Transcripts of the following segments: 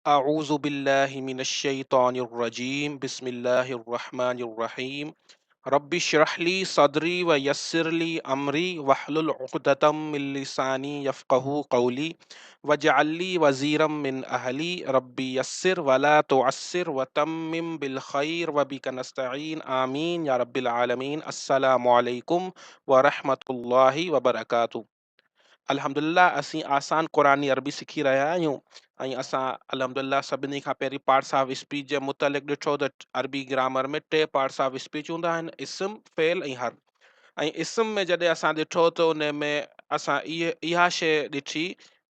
اعوذ بالله من الشيطان الرجيم بسم الله الرحمن الرحيم رب اشرح لي صدري ويسر لي امري واحلل عقدة من لساني يفقهوا قولي واجعل لي وزيرا من اهلي ربي يسر ولا تعسر وتمم بالخير وبك نستعين آمين يا رب العالمين السلام عليڪم ورحمة الله وبرڪاته الحمدلله اسين آسان قرآني عربي سکي رهيا آهيون ۽ اسان الحمدلله سڀني کان پهرين پارٽس آف اسپيچ جي متعلق ڏٺو ته عربي grammar ۾ T parts of speech هوندا آهن اسم، فعل ۽ حرف ۽ اسم ۾ جڏهن اسان ڏٺو ته ان ۾ اسان اها شيء ڏٺي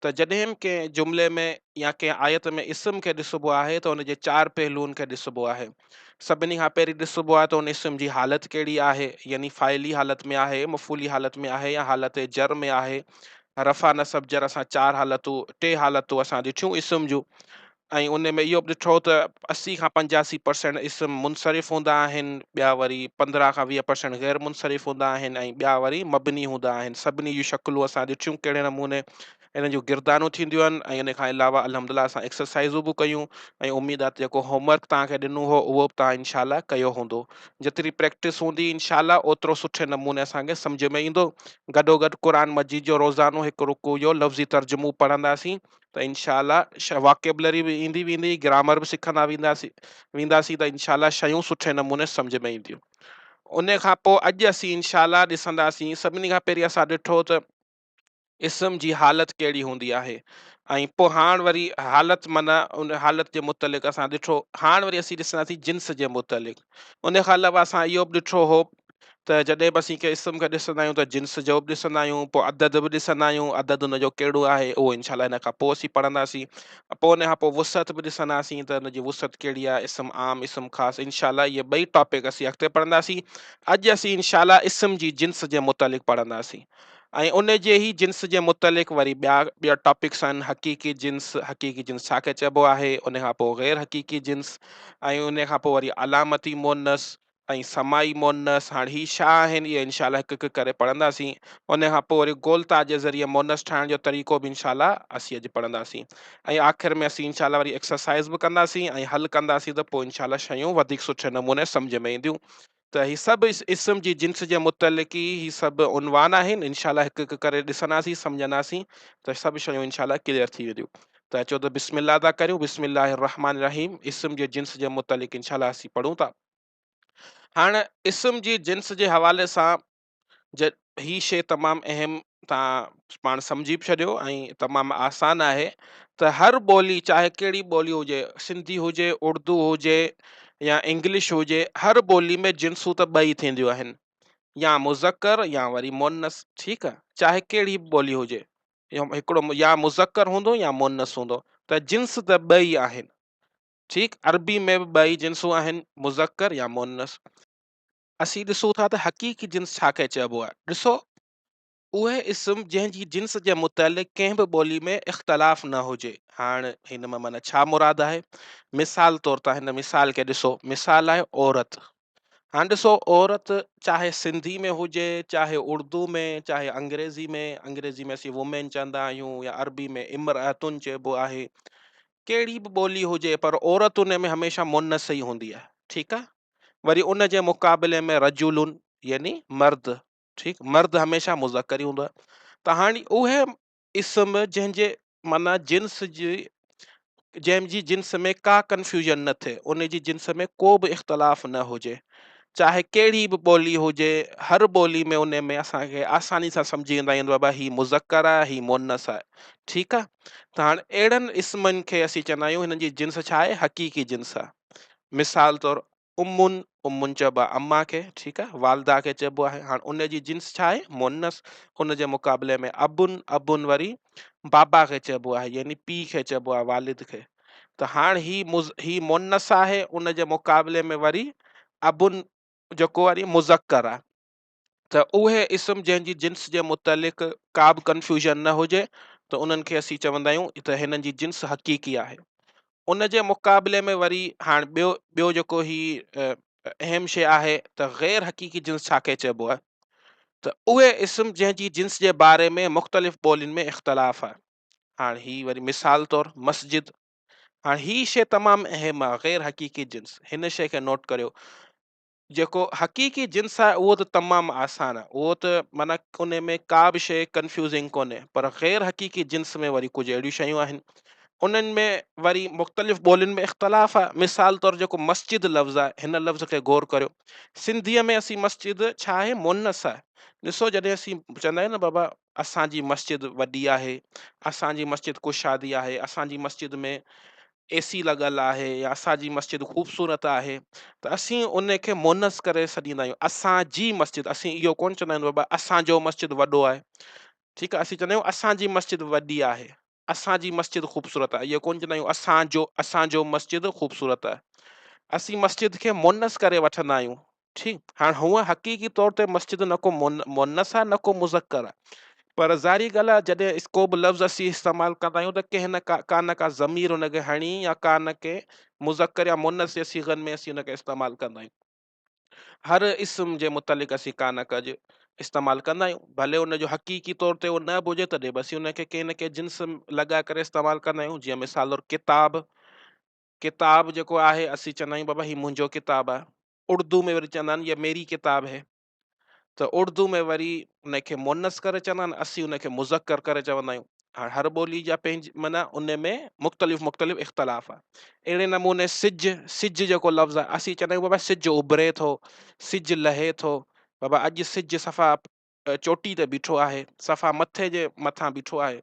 ته جڏهن به ڪنهن جملي ۾ يا ڪنهن آيت ۾ اسم کي ڏسبو آهي ته ان جي چار پهلوئن کي ڏسبو آهي. سڀني کان پهرين ڏسبو آهي ته ان اسم جي حالت ڪهڙي آهي، يعني فاعلي حالت ۾ آهي، مفعولي حالت ۾ آهي يا حالت جر ۾ آهي. رفع، نصب، جر اسان چار حالتون، ٽي حالتون اسان ڏٺيون اسم جون. ۽ ان ۾ اهو به ڏٺو ته 80 کان 85 پرسينٽ اسم منصرف هوندا آهن، ٻيا وري 15 کان 20 پرسينٽ غير منصرف هوندا آهن ۽ ٻيا وري مبني هوندا آهن. سڀني جون شڪلون اسان ڏٺيون ڪهڙي نموني انهن جون گردانون ٿينديون آهن ۽ ان کان علاوه الحمد لله اسان ايڪسرسائزون به ڪيون ۽ اميد آهي ته جيڪو هوم ورڪ توهان کي ڏنو هو اهو به توهان انشاء الله ڪيو هوندو. جيتري پريڪٽس هوندي انشاء الله اوترو سٺي نموني اسان کي سمجهه ۾ ايندو. گڏوگڏ قرآن مجيد جو روزانو هڪ رڪوع جو لفظي ترجمو پڙهنداسين ته انشاء الله واڪيبلري به ايندي ويندي گرامر به سکندا وينداسين وينداسين ته انشاء الله شيون سٺي نموني سمجهه ۾ اينديون ان کان پوء اڄ اسين انشاء الله ڏسنداسين سڀني کان پهرين اسان ڏٺو ته اسم جي حالت ڪهڙي هوندي آهي ۽ پوء هاڻ وري حالت معنيٰ ان حالت جي متعلق اسان ڏٺو هاڻ وري اسين ڏسنداسين جنس جي متعلق ان کان علاوه اسان اهو به ڏٺو هو ته جڏهن به اسين ڪنهن اسم کي ڏسندا آهيون ته جنس جو به ڏسندا آهيون پوء عدد به ڏسندا آهيون عدد ان جو ڪهڙو آهي اهو انشاء الله ان کان پوء اسين پڙهنداسين پوء ان کان پوء وسعت به ڏسنداسين ته ان جي وسعت ڪهڙي آهي اسم عام اسم خاص انشاء الله اهي ٻئي ٽاپڪ اسين اڳتي پڙهنداسين اڄ اسين انشاء الله اسم جي جنس جي متعلق پڙهنداسين ۽ ان جي ئي جنس جي متعلق وري ٻيا ٻيا ٽاپڪس آهن حقيقي جنس حقيقي جنس ڇا کي چئبو آهي ان کان پوء غير حقيقي جنس ۽ ان کان پوء وري علامتي مونث ۽ سماعي مونث هاڻ هي ڇا آهن اهي انشاء الله هڪ هڪ ڪري پڙهنداسين ان کان پوء وري گولتا جي ذريعي مونث ٺاهڻ جو طريقو به انشاء الله اسين اڄ پڙهنداسين ۽ آخر ۾ اسين انشاء الله وري ايڪسرسائز به ڪنداسين ۽ حل ڪنداسين ته پوء انشاء الله شيون وڌيڪ سٺي نموني سمجهه ۾ اينديون ته هي سڀ اسم جي جنس جي متعلق ئي هي سڀ عنوان آهن انشاء الله هڪ هڪ ڪري ڏسنداسين سمجهنداسين ته سڀ شيون انشاء الله ڪليئر ٿي وينديون ته اچو ته بسم الله ٿا ڪريون بسم الله الرحمن الرحيم اسم جي جنس جي متعلق انشاء الله اسين پڙهون ٿا هاڻ اسم جي جنس جي حوالي سان هي شيء تمام اهم تان پاڻ سمجهي به ڇڏيو ۽ تمام آسان آهي ته هر ٻولي چاهي ڪهڙي ٻولي هجي سنڌي هجي اردو هجي يا انگلش هجي هر ٻولي ۾ جنسون ته ٻئي ٿينديون آهن يا مذڪر يا وري مونث ٺيڪ آهي چاهي ڪهڙي به ٻولي هجي هڪڙو يا مذڪر هوندو يا مونث هوندو ته جنس ته ٻئي آهن ٺيڪ عربي ۾ به ٻئي جنسون آهن مذڪر يا مؤنث. اسين ڏسون ٿا ته حقيقي جنس ڇا کي چئبو آهي. ڏسو اهي اسم جنهن جي جنس جي متعلق ڪنهن به ٻولي ۾ اختلاف نه هجي. هاڻ هن مان معنيٰ ڇا مراد آهي؟ مثال طور تان هن مثال کي ڏسو. مثال آهي عورت. هاڻ ڏسو عورت چاهي سنڌي ۾ هجي، چاهي اردو ۾، چاهي انگريزي ۾، انگريزي ۾ اسين Women چوندا آهيون يا عربي ۾ امرأة چئبو آهي. ڪهڙي به ٻولي هجي پر عورت ان ۾ هميشه مونث ئي هوندي آهي ٺيڪ آهي وري ان جي مقابلي ۾ رجل يعني مرد ٺيڪ مرد هميشه مذڪر ئي هوندو آهي ته هاڻي اهي اسم جنهن جي معنيٰ جنس جي جنهن جي جنس ۾ ڪا ڪنفيوژن نه ٿئي ان جي جنس ۾ ڪو به اختلاف نه هجي چاهي ڪهڙي به ٻولي هجي هر ٻولي ۾ ان ۾ اسان کي آساني سان سمجهي ويندا آهيون بابا هي مذڪر آهي هي مونث آهي ٺيڪ آهي ته هاڻ اهڙن اسمن کي اسين چوندا آهيون هنن جي جنس ڇا آهي حقيقي جنس آهي مثال طور امن امن چئبو آهي اما کي ٺيڪ آهي والده کي چئبو آهي هاڻ ان جي جنس ڇا آهي مونث ان جي مقابلي ۾ ابن ابن وري بابا کي چئبو آهي يعني پيء کي چئبو آهي والد کي ته هاڻ هي مز هي مونث آهي ان جي مقابلي ۾ وري ابن جيڪو وري مذڪر آهي ته اهي اسم جنهن جي جنس جي متعلق ڪا به ڪنفيوژن نه هجي ته انهن کي اسين چوندا آهيون ته هنن جي جنس حقيقي آهي ان جي مقابلي ۾ وري هاڻ ٻيو ٻيو جيڪو هي اهم شيء آهي ته غير حقيقي جنس ڇا کي چئبو آهي ته اهي اسم جنهن جي جنس جي باري ۾ مختلف ٻولين ۾ اختلاف آهي هاڻ هي وري مثال طور مسجد. هاڻ هي شيء تمام اهم آهي، غير حقيقي جنس. هن شيء کي نوٽ ڪريو. جيڪو حقيقي جنس آهي اهو ته تمام آسان آهي، اهو ته معنيٰ ان ۾ ڪا به شيء ڪنفيوزنگ ڪونهي، پر غير حقيقي جنس ۾ وري ڪجهه اهڙيون شيون آهن، انهن ۾ وري مختلف ٻولين ۾ اختلاف آهي. مثال طور جيڪو مسجد لفظ آهي، هن لفظ کي غور ڪريو. سنڌيء ۾ اسين مسجد ڇا آهي؟ مؤنث آهي. ڏسو جڏهن اسين چوندا آهيون نه بابا اسان جي مسجد وڏي آهي، اسان جي مسجد ڪشادي آهي، اسان جي مسجد ۾ اي سي لڳل آهي يا اسان جي مسجد خوبصورت آهي ته اسين ان کي مونث ڪري سڏيندا آهيون اسان جي مسجد. اسين اهو ڪونه چوندا آهيون بابا اسان جو مسجد وڏو آهي، ٺيڪ آهي، اسين چوندا آهيون اسان جي مسجد وڏي آهي، اسان جي مسجد خوبصورت آهي. اهو ڪونه چوندا آهيون اسان جو مسجد خوبصورت آهي. اسين مسجد کي مونث ڪري وٺندا آهيون. ٺيڪ، هاڻ هونء حقيقي طور تي مسجد نه ڪو مؤنث آهي نه ڪو مذڪر آهي، پر ظاهري ڳالهه آهي جڏهن ڪو به لفظ اسين استعمال ڪندا آهيون ته ڪنهن نه ڪا ڪا نه ڪا ضمير ان کي هڻي يا ڪا نه ڪنهن مذڪر يا مؤنث جي صيغن ۾ اسين ان کي استعمال ڪندا آهيون. هر اسم جي متعلق اسين ڪا نه ڪا استعمال ڪندا آهيون، ڀلي ان جو حقيقي طور تي اهو نه به هجي تڏهن به اسين ان کي ڪنهن نه ڪنهن جنس لڳائي ڪري استعمال ڪندا آهيون. جيئن مثال طور ڪتاب، ڪتاب جيڪو آهي اسين چوندا آهيون بابا هي منهنجو ڪتاب آهي. اردو ۾ وري چوندا آهن يه ميري ڪتاب هي، ته اردو ۾ وري ان کي مؤنث ڪري چوندا آهن، اسين ان کي مذڪر ڪري چوندا آهيون. هاڻ هر ٻولي جا پنهنجي معنيٰ ان ۾ مختلف مختلف اختلاف آهي. اهڙي نموني سج، سج جيڪو لفظ آهي اسين چوندا آهيون بابا سج اڀري ٿو، سج لهي ٿو، بابا اڄ سج صفا چوٽي تي بيٺو آهي، صفا مٿي جي مٿان بيٺو آهي.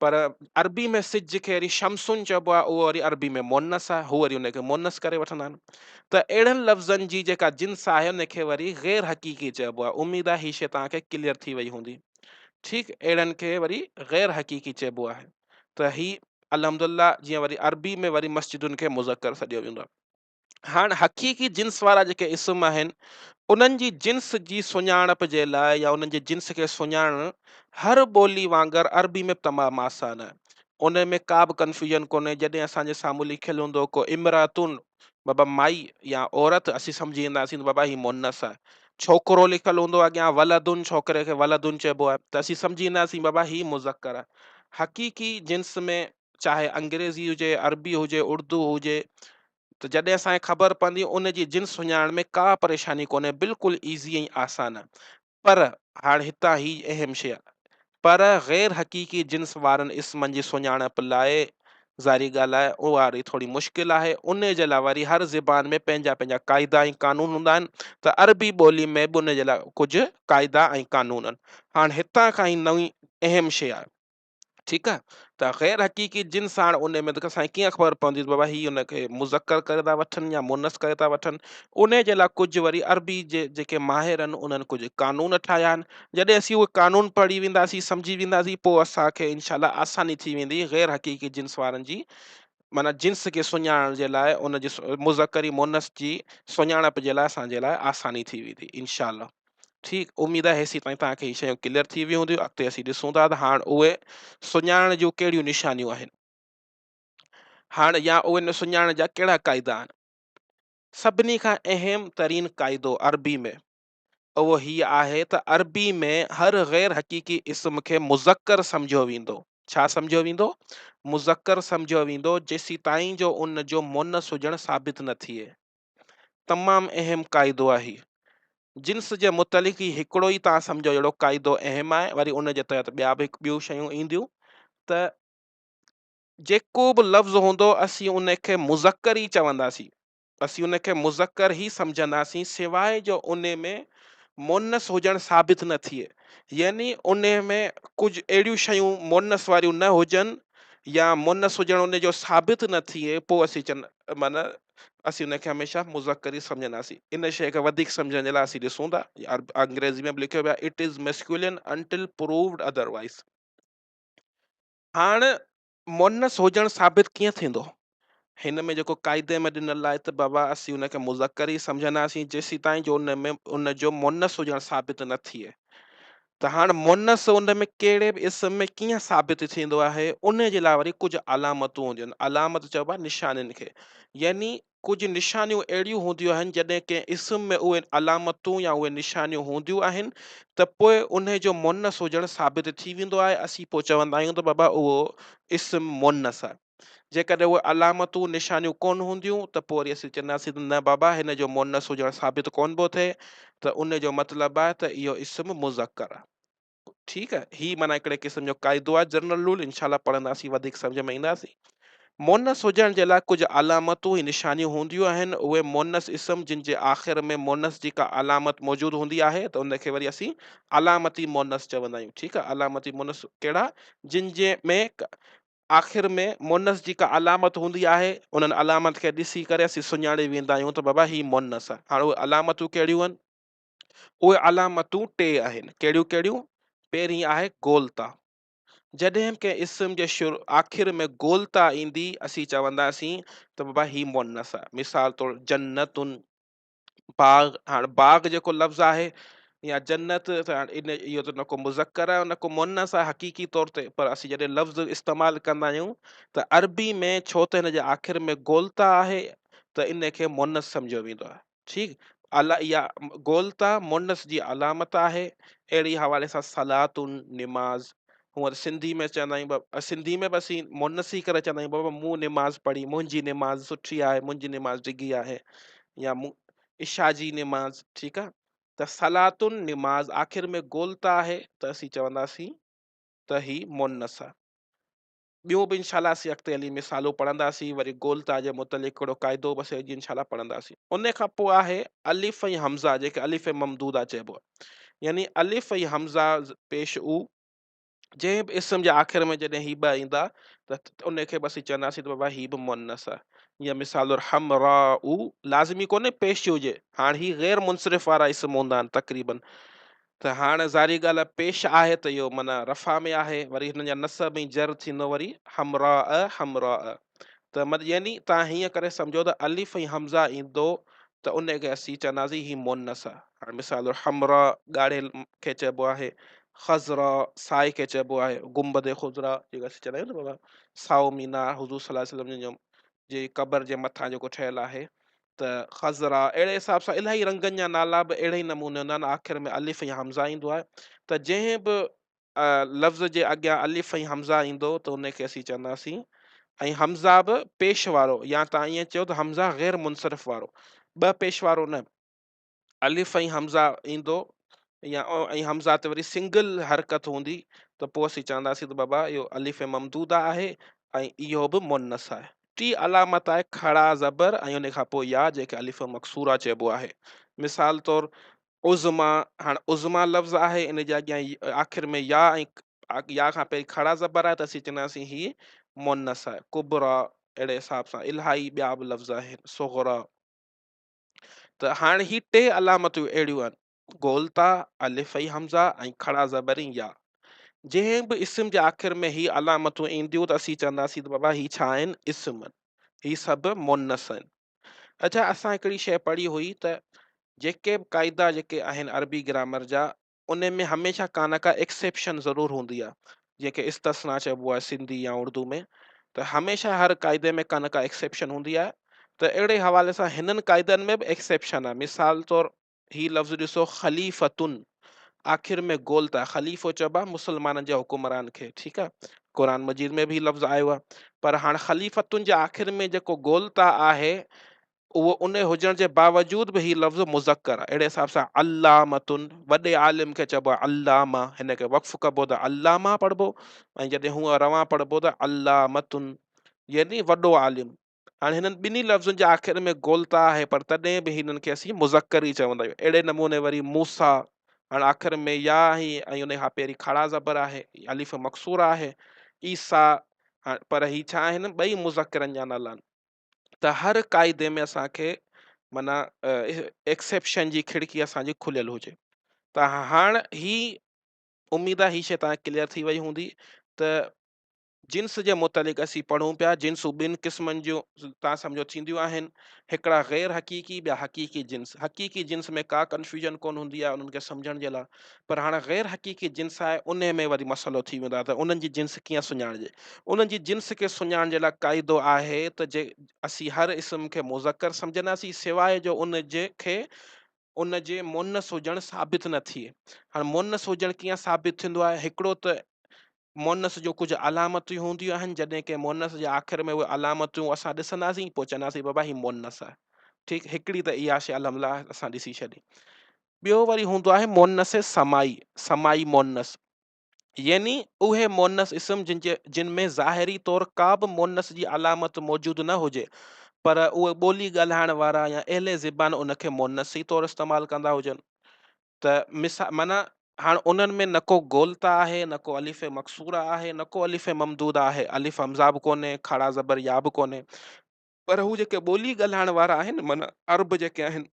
پر عربي ۾ سج کي وري شمسن چئبو آهي، اهو وري عربي ۾ مؤنث آهي، هو وري ان کي مؤنث ڪري وٺندا آهن. ته اهڙن لفظن جي جيڪا جنس آهي ان کي وري غير حقيقي چئبو آهي. اميد آهي هي شيء توهان کي ڪليئر ٿي وئي هوندي. ٺيڪ، اهڙن کي وري غير حقيقي چئبو آهي. ته هي الحمدلله جيئن وري عربي ۾ وري مسجدن کي مذڪر سڏيو ويندو آهي. هاڻ حقيقي جنس وارا جيڪي اسم آهن، انهن جي جنس جي سڃاڻپ جي لاء يا انهن جي جنس کي سڃاڻڻ هر ٻولي وانگر عربي ۾ به تمام آسان آهي. ان ۾ ڪا به ڪنفيوژن ڪونهي. جڏهن اسان جي سامهون لکيل هوندو ڪو امراتون، بابا مائي يا عورت، اسين سمجهي وينداسين ته بابا هي مؤنث آهي. ڇوڪرو لکيل هوندو اڳيان ولدن، ڇوڪري کي ولدن چئبو آهي ته اسين سمجهي وينداسين بابا هي مذڪر آهي. حقيقي جنس ۾ چاهي انگريزي هجي، عربي هجي، اردو هجي ته جڏهن اسان کي خبر پوندي ان جي جنس سڃاڻڻ ۾ ڪا پريشاني ڪونهي، بلڪل ايزي ۽ آسان آهي. پر هاڻ هتان هي اهم شيء آهي، پر غير حقيقي جنس وارن اسمن جي سڃاڻپ لاء ظاهري ڳالهه آهي اها وري ٿوري مشڪل آهي، ان جي لاء وري هر زبان ۾ پنهنجا پنهنجا قاعدا ۽ قانون هوندا آهن ته عربي ٻولي ۾ به ان جي لاء ڪجهه قاعدا ۽ قانون آهن. هاڻ هتان کان هي نئين اهم شيء آهي. ٺيڪ آ ته غير حقيقي جنس هاڻ ان ۾ ته اسان کي ڪيئن خبر پوندي ته بابا هي ان کي مذڪر ڪري ٿا وٺن يا مونث ڪري ٿا وٺن. ان جي لاء ڪجهه وري عربي جي جيڪي ماهر آهن انهن ڪجهه قانون ٺاهيا آهن. جڏهن اسين اهي قانون پڙهي وينداسين، سمجهي وينداسين، پوء اسان کي انشاء الله آساني ٿي ويندي غير حقيقي جنس وارن جي معنيٰ جنس کي سڃاڻڻ جي لاء، ان جي مذڪري مونث جي سڃاڻپ جي لاء اسان جي لاء آساني ٿي ويندي انشاء الله. ٺيڪ، اميد آهي هيسين تائين توهان کي هي شيون ڪليئر ٿي ويون هونديون. اڳتي اسين ڏسون ٿا ته هاڻ اهي سڃاڻڻ جون ڪهڙيون نشانيون آهن، هاڻ يا اهي سڃاڻڻ جا ڪهڙا قاعدا آهن. سڀني کان اهم ترين قاعدو عربي ۾ اهو هي آهي ته عربي ۾ هر غير حقيقي اسم کي مذڪر سمجهيو ويندو. ڇا سمجهيو ويندو؟ مذڪر سمجهيو ويندو جيسيتائين جو ان جو مؤنث هجڻ ثابت نه ٿئي. تمام اهم قاعدو آهي. جنس جي متعلق هي هڪڙو ئي توهان سمجهو اهڙو قاعدو اهم آهي، وري ان جي تحت ٻيا به ٻيون شيون اينديون ته جيڪو به لفظ هوندو اسين ان کي مذڪر ئي چونداسين، اسين ان کي مذڪر ئي سمجهنداسين سواء جو ان ۾ مؤنث هجڻ ثابت نه ٿئي، يعني ان ۾ ڪجهه اهڙيون شيون مؤنث واريون نه هجن يا مؤنث هجڻ ان جو ثابت نه ٿئي، پوء اسين چون معنيٰ اسين ان کي هميشه مذڪر ئي سمجهنداسين. ان شيء کي وڌيڪ سمجهڻ جي لاء اسين ڏسون ٿا، انگريزي ۾ به لکيو ويو آهي It is masculine until proved otherwise. هاڻ مؤنث هجڻ ثابت ڪيئن ٿيندو؟ هن ۾ جيڪو قاعدي ۾ ڏنل آهي ته بابا اسين ان کي مذڪر ئي سمجهنداسين جيسيتائين جو ان ۾ ان جو مؤنث هجڻ ثابت نه ٿئي. ته هاڻ مؤنث ان ۾ ڪهڙي به اسم ۾ ڪيئن ثابت ٿيندو آهي، ان جي لاء وري ڪجهه علامتون هونديون آهن. علامت چئبو آهي نشانين کي. يعني ڪجهه نشانيون اهڙيون هونديون آهن جڏهن ڪنهن اسم ۾ اهي علامتون يا اهي نشانيون هونديون آهن ته پوء انهي جو مؤنث هجڻ ثابت ٿي ويندو آهي. اسين پوء چوندا آهيون ته بابا اهو اسم مؤنث آهي. جيڪڏهن اهي علامتون، نشانيون، ڪونه هونديون ته پوء وري اسين چونداسين ته نه بابا هن جو مؤنث هجڻ ثابت ڪونه پيو ٿئي ته ان جو مطلب آهي ته اهو اسم مذڪر آهي. ٺيڪ آهي، هي معنيٰ هڪڙي قسم جو قاعدو آهي جنرل رول، انشاء الله پڙهنداسين وڌيڪ سمجهه ۾ اينداسين. مؤنث هجڻ جي لاء ڪجهه علامتون ۽ نشانيون هونديون آهن، اهي مؤنث اسم جن جي آخر ۾ مؤنث جي ڪا علامت موجود هوندي آهي ته ان کي وري اسين علامتي مؤنث چوندا آهيون. ٺيڪ آهي، علامتي مؤنث ڪهڙا؟ جن جي ۾ آخر ۾ مؤنث جي ڪا علامت هوندي آهي، انهن علامت کي ڏسي ڪري اسين سڃاڻي ويندا آهيون ته بابا هي مؤنث آهي. هاڻ اهي علامتون ڪهڙيون آهن؟ اهي علامتون ٽي آهن. ڪهڙيون ڪهڙيون؟ پهرين آهي گولتا. جڏهن به ڪنهن اسم جي شروع آخر ۾ گولتا ايندي اسين چونداسين ته بابا هي مؤنث آهي. مثال طور جنتن، باغ، هاڻ باغ جيڪو لفظ آهي يا جنت ته هاڻ ان اهو ته نه ڪو مذڪر آهي نه ڪو مؤنث آهي حقيقي طور تي، پر اسين جڏهن لفظ استعمال ڪندا آهيون ته عربي ۾ ڇو ته هن جي آخر ۾ گولتا آهي ته ان کي مؤنث سمجهيو ويندو آهي. ٺيڪ، الا اها گولتا مؤنث جي علامت آهي. اهڙي حوالي سان صلاتن، نماز، هونئن ته سنڌي ۾ چوندا آهيون، سنڌي ۾ به اسين مؤنث ئي ڪري چوندا آهيون بابا مون نماز پڙهي، منهنجي نماز سٺي آهي، منهنجي نماز ڊگهي آهي، يا مون عشاء جي نماز. ٺيڪ آ، ته صلاتن نماز آخر ۾ گول ته آهي ته اسين چونداسين ته هي مؤنث آ. ٻيون به انشاء الله اسين اڳتي هلي مثالون پڙهنداسين، وري گول تا جي متعلق هڪڙو قاعدو به اسين اڄ انشاء الله پڙهنداسين. ان کان پوء آهي الف ۽ همزه جيڪي الف ممدوده چئبو آ، يعني الف ۽ همزه پيش او جنهن به اسم جي آخر ۾ جڏهن هي ٻه ايندا ته ان کي به اسين چونداسين ته بابا هي به مؤنث آهي. جيئن مثال طور حمراء، لازمي ڪونهي پيش هجي، هاڻ هي غير منصرف وارا اسم هوندا آهن تقريبن، ته هاڻ ظاهري ڳالهه آهي پيش آهي ته اهو معنيٰ رفع ۾ آهي، وري هنن جا نصب ۽ جر ٿيندو وري حمراء حمراء. ته مطلب يعني توهان هيئن ڪري سمجهو ته الف ۽ همزه ايندو ته ان کي اسين چونداسين هي مؤنث آهي. هاڻي مثال طور حمراء ڳاڙهي کي چئبو آهي، خضراء سائي کي چئبو آهي، گنبد خضراء جيڪا اسين چوندا آهيون نه بابا سائو مينار حضور صلي الله عليه وسلم جن جو جي قبر جي مٿان جيڪو ٺهيل آهي ته خضراء. اهڙي حساب سان الاهي رنگن جا نالا به اهڙي ئي نموني هوندا آهن، آخر ۾ الف ۽ همزه ايندو آهي ته جنهن به لفظ جي اڳيان الف ۽ همزه ايندو ته ان کي اسين چونداسين، ۽ همزه به پيش وارو يا توهان ائين چئو ته همزه غير منصرف وارو، ٻه پيش وارو نه، الف ۽ همزه ايندو يا ۽ همزه تي وري سنگل حرڪت هوندي ته پوء اسين چونداسين ته بابا اهو الف ممدوده آهي ۽ اهو به مؤنث آهي. ٽي علامت آهي کڙا زبر ۽ ان کان پوء يا جنهن کي الف مقصوره چئبو آهي. مثال طور عظميٰ، هاڻ عظميٰ لفظ آهي ان جي اڳيان آخر ۾ يا ۽ يا کان پهرين کڙا زبر آهي ته اسين چونداسين هي مؤنث آهي. ڪبريٰ، اهڙي حساب سان الاهي ٻيا به لفظ آهن، صغريٰ. ته هاڻ هي ٽي علامتون اهڙيون آهن، گولتا، الف ۽ همزه ۽ کڙا زبر ۽ يا. جنهن به اسم جي آخر ۾ هي علامتون اينديون ته اسين چونداسين ته بابا هي ڇا آهن؟ اسم آهن، هي سڀ مؤنث آهن. اڇا اسان هڪڙي شيء پڙهي هئي ته جيڪي به قاعدا جيڪي آهن عربي گرامر جا ان ۾ هميشه ڪا نه ڪا ايڪسيپشن ضرور هوندي آهي جنهن کي استثنا چئبو آهي سنڌي يا اردو ۾ ته هميشه هر قاعدي ۾ ڪا نه ڪا ايڪسيپشن هوندي آهي ته اهڙي حوالي سان هنن قاعدن ۾ به ايڪسيپشن آهي. مثال طور هي لفظ ڏسو خليفتن، آخر ۾ گول ته خليفو چئبو آهي مسلمانن جي حڪمران کي، ٺيڪ آهي، قرآن مجيد ۾ به هي لفظ آيو آهي، پر هاڻ خليفتن جي آخر ۾ جيڪو گول ته آهي اهو ان هجڻ جي باوجود به هي لفظ مذڪر آهي. اهڙي حساب سان علامتن، وڏي عالم کي چئبو آهي علامه، هن کي وقف ڪبو ته علامه پڙهبو ۽ جڏهن هونء روان پڙهبو ته علامتن يعني وڏو عالم. هاڻي هنن ٻنهي لفظن جي آخر ۾ گولتا آهي پر تڏهن به هنن کي اسين مذڪر ئي چوندا آهيون. اهڙي نموني وري موسيٰ، هاڻي آخر ۾ يا آهي ۽ ان کان پهرين کڙا زبر آهي، الف مقصوره آهي، عيسيٰ، هاڻي پر هي ڇا آهن؟ ٻئي مذڪرن جا نالا آهن. ته هر قاعدي ۾ اسان کي معنيٰ ايڪسيپشن جي کڙڪي اسان جي کليل هجي. ته هاڻ هي اميد آهي هي شيء توهان کي ڪليئر ٿي وئي هوندي ته جنس جي متعلق اسين پڙهون پيا، جنسون ٻن قسمن جون توهان سمجهو ٿينديون آهن، هڪڙا غير حقيقي ٻيا حقيقي جنس. حقيقي جنس ۾ ڪا ڪنفيوژن ڪونه هوندي آهي انهن کي سمجهڻ جي لاء، پر هاڻ غير حقيقي جنس آهي انهي ۾ وري مسئلو ٿي ويندو آهي ته انهن جي جنس ڪيئن سڃاڻجي. انهن جي جنس کي سڃاڻڻ جي لاء قاعدو آهي ته جي اسين هر اسم کي مذڪر سمجهنداسين سواء جو ان جي کي ان جي مؤنث هجڻ ثابت نه ٿئي. هاڻ مؤنث هجڻ ڪيئن ثابت ٿيندو آهي، هڪڙو ته مؤنث جون ڪجهه علامتون هونديون آهن، جڏهن ڪنهن مؤنث جي آخر ۾ اهي علامتون اسان ڏسنداسين پوء چونداسين بابا هي مؤنث آهي. ٺيڪ هڪڙي ته اها شيء الحمدلله اسان ڏسي ڇڏي. ٻيو وري هوندو آهي مؤنث سماعي، سماعي مؤنث يعني اهي مؤنث اسم جن جي جن ۾ ظاهري طور ڪا به مؤنث جي علامت موجود نه هجي پر اهي ٻولي ڳالهائڻ وارا يا اهل زبان ان کي مؤنثي طور استعمال ڪندا هجن. ته مثال معنيٰ هاڻ انهن ۾ نه ڪو گولتا آهي، نه ڪو الف مقصوره آهي، نه ڪو الف ممدوده آهي، الف همزه به ڪونهي، کڙا زبر يا به ڪونهي، پر هو جيڪي ٻولي ڳالهائڻ وارا آهن معنيٰ عرب جيڪي آهن،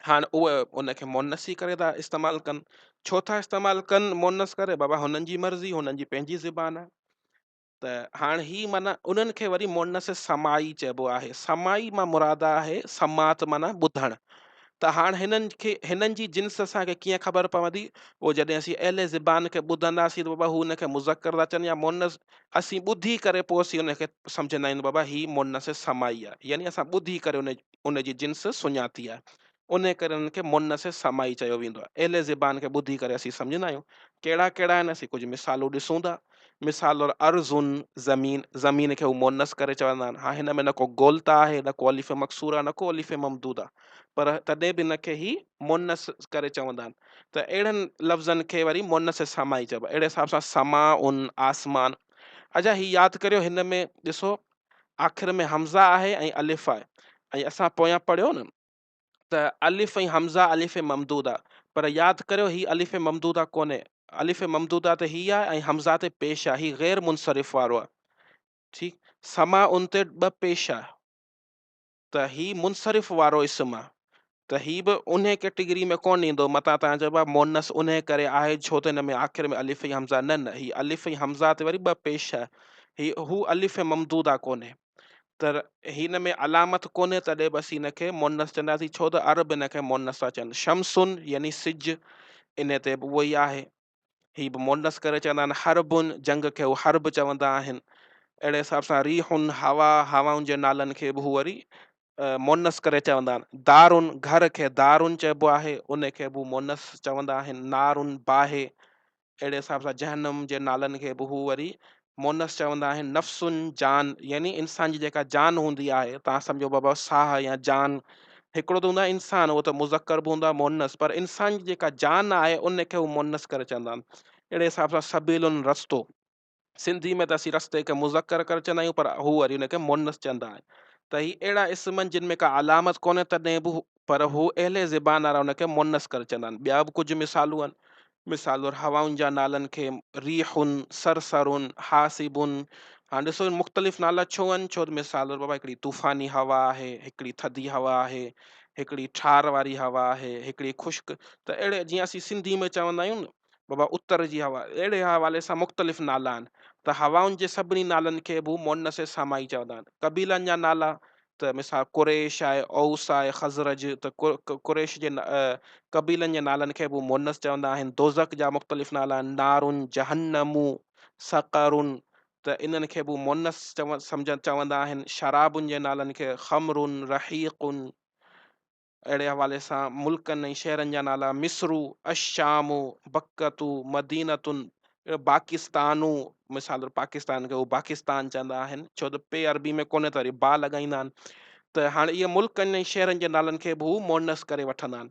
هاڻ اهي ان کي مؤنث ئي ڪري ٿا استعمال ڪن. ڇو ٿا استعمال ڪن مؤنث ڪري؟ بابا هنن جي مرضي، هنن جي پنهنجي زبان آهي. ته هاڻ هي معنيٰ انهن کي وري مؤنث سماعي چئبو آهي. سماعي مان مراد آهي سماعت معنيٰ ٻڌڻ. ته هاڻ هنن کي هنن جي جنس اسان کي ڪيئن خبر پوندي؟ اهو جڏهن اسين اهل زبان کي ٻڌنداسين ته بابا هو ان کي مذڪر ٿا چون يا مؤنث اسين ٻڌي ڪري پوء اسين ان کي سمجهندا آهيون ته بابا هي مؤنث سماعي آهي يعني اسان ٻڌي ڪري ان جي جنس سڃاتي آهي. انهيء ڪري انهن کي مؤنث سماعي چيو ويندو آهي. اهل زبان کي ٻڌي ڪري اسين سمجهندا آهيون. ڪهڙا ڪهڙا آهن، اسين ڪجهه مثالون ڏسون ٿا. مثال طور ارض، زمين، زمين کي هو مؤنث ڪري چوندا آهن. ها هن ۾ نه ڪو گولتا آهي، نه ڪو الف مقصوره، نه ڪو الف ممدوده، پر تڏهن به هن کي هي مؤنث ڪري چوندا آهن. ته اهڙن لفظن کي وري مؤنث سماعي چئبو آهي. اهڙي حساب سان سماء، آسمان. اڇا هي ياد ڪريو هن ۾ ڏسو آخر ۾ همزه آهي ۽ الف آهي ۽ اسان پويان پڙهيو نه ته الف ۽ همزه الف ممدوده پر ياد ڪريو هي الف ممدوده ڪونهي الف ممدوده ته هي آهي ۽ همزه تي پيش آهي هي غير منصرف وارو آهي ٺيڪ سما ان تي ٻه پيش آهي ته هي منصرف وارو اسم آهي ته هي به انهي ڪيٽيگري ۾ ڪونه ايندو متان توهان چئو پيا مؤنث انهي ڪري آهي ڇو ته هن ۾ آخر ۾ الف ۽ همزه نه نه هي الف ۽ همزه تي وري ٻه پيش آهي هي هو الف ممدوده ڪونهي ته هن ۾ علامت ڪونهي تڏهن به اسين هن کي مؤنث چونداسين ڇو ته عرب هن کي مؤنث ٿا چون شمسن يعني سج انهي تي به اهو ئي آهي هي به مؤنث ڪري چوندا آهن حرب جنگ کي هو حرب چوندا آهن اهڙي حساب سان ريح هوا هوائن جي نالن کي به هو وري مؤنث ڪري چوندا آهن دار گهر کي دار چئبو آهي ان کي به مؤنث چوندا آهن نار باهه اهڙي حساب سان جهنم جي نالن کي به هو وري مؤنث چوندا آهن نفس جان يعني انسان جي جيڪا جان هوندي آهي تان سمجهو بابا ساهه يا جان هڪڙو ته هوندو آهي انسان اهو ته مذڪر به هوندو آهي مؤنث پر انسان جي جيڪا جان آهي ان کي هو مؤنث ڪري چوندا آهن اهڙي حساب سان سبيل رستو سنڌي ۾ ته اسين رستي کي مذڪر ڪري چوندا آهيون پر هو وري ان کي مؤنث چوندا آهن ته هي اهڙا اسم آهن جن ۾ ڪا علامت ڪونهي تڏهن به پر هو اهل زبان وارا ان کي مؤنث ڪري چوندا آهن ٻيا به ڪجهه مثالون آهن مثال طور هوائن جا نالن کي ريح، صرصر، حاسب، هاڻ ڏسو مختلف نالا ڇو آهن ڇو ته مثال طور بابا هڪڙي طوفاني هوا آهي هڪڙي ٿڌي هوا آهي هڪڙي ٺار واري هوا آهي هڪڙي خشڪ ته اهڙي جيئن اسين سنڌي ۾ چوندا آهيون نه بابا اتر جي هوا اهڙي حوالي سان مختلف نالا آهن ته هوائن جي سڀني نالن کي به مؤنث سامائي چوندا آهن قبيلن جا نالا ته مثال قريش آهي، اوس آهي، خزرج ته قريش جي قبيلن جي نالن کي به مؤنث چوندا آهن، دوزخ جا مختلف نالا آهن، نار، جهنم، سقر ته انهن کي به مؤنث چوندا آهن، شرابن جي نالن کي خمر، رحيق اهڙي حوالي سان ملڪن ۽ شهرن جا نالا مصر، الشام، بڪة، مدينة، باڪستان، مثال طور پاڪستان کي هو باڪستان چوندا آهن ڇو ته پي عربي ۾ ڪونهي ته وري با لڳائيندا آهن ته هاڻي اهي ملڪن ۽ شهرن جي نالن کي به هو مؤنث ڪري وٺندا آهن.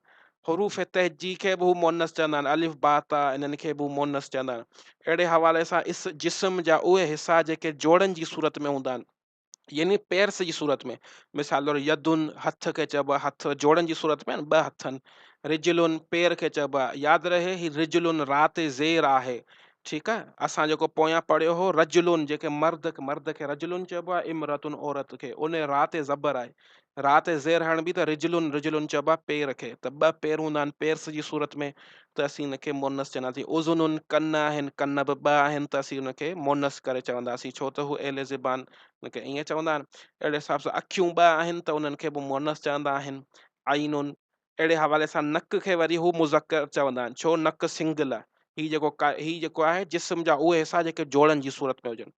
حروف تهجي کي به هو مؤنث چوندا آهن، الف، با، تا انهن کي به هو مؤنث چوندا آهن. اهڙي حوالي سان اس جسم جا اهي حصا جيڪي جوڙن جي صورت ۾ هوندا آهن. يعني پيرس جي صورت ۾ مثال طور يدن هٿ کي چئبو آهي هٿ جوڙن جي صورت ۾ ٻه هٿن رجلن پير کي چئبو آهي ياد رهي هي رجلن را تي زير آهي ٺيڪ آهي اسان جيڪو پويان پڙهيو هو رجلن جيڪي مرد مرد کي رجلن چئبو آهي امرتن عورت کي ان را تي زبر آهي را تي زير هڻبي ته رجلن رجلن چئبو آهي پير کي ته ٻه پير هوندا آهن پيرس جي صورت ۾ ته اسين ان کي مؤنث چونداسين اذن ڪن آهن ڪن به ٻه آهن ته اسين ان کي مؤنث ڪري چونداسين ڇو ته هو اهل زبان ان کي ائين چوندا آهن اهڙي حساب سان اکيون ٻه آهن ته انهن کي به مؤنث چوندا آهن عين اهڙي حوالي سان نڪ کي وري هو مذڪر چوندا آهن ڇو نڪ سنگل آهي هي جيڪو هي جيڪو آهي جسم جا اهي حصا جيڪي جوڙن جي صورت ۾ هجن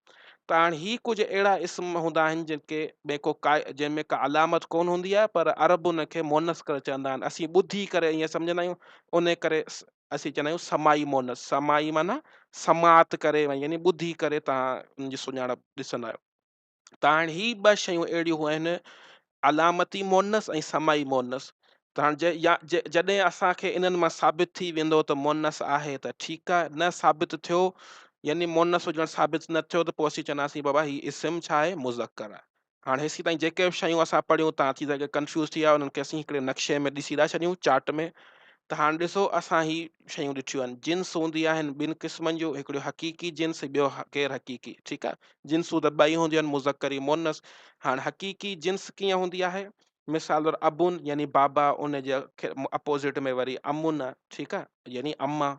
ته هاڻ هي ڪجهه اهڙا اسم هوندا آهن جن کي ۾ ڪو ڪا جنهن ۾ ڪا علامت ڪونه هوندي آهي پر عرب ان کي مؤنث ڪري چوندا آهن اسين ٻڌي ڪري ائين سمجهندا آهيون ان ڪري اسين چوندا آهيون سماعي مونث، سماعي معنيٰ سماعت ڪري يعني ٻڌي ڪري توهان ان جي سڃاڻپ ڏسندا آهيو. ته هاڻي هي ٻه شيون اهڙيون آهن علامتي مونث ۽ سماعي مونث. ته هاڻي يا جڏهن اسان کي انهن مان ثابت ٿي ويندو ته مونث آهي ته ٺيڪ آهي، نه ثابت ٿيو يعني مونث هجڻ ثابت نه ٿيو ته پوء اسين چونداسين بابا هي اسم ڇا آهي مذڪر آهي. هاڻي هيسين تائين جيڪي به شيون اسان پڙهيون تان ٿي سگهي ڪنفيوز ٿي ويا انهن کي اسين هڪڙي نقشي ۾ ڏسي ٿا ڇڏيون چارٽ ۾ ته هاڻي ڏسو اسان هي شيون ڏٺيون آهن جنس هوندي آهن ٻن قسمن جون هڪڙو حقيقي جنس ٻيو غير حقيقي ٺيڪ آهي جنسون ته ٻئي هونديون آهن مذڪر ۽ مونث هاڻي حقيقي جنس ڪيئن هوندي آهي مثال طور ابن يعني بابا ان جي اپوزٽ ۾ وري امن آهي ٺيڪ آهي يعني اما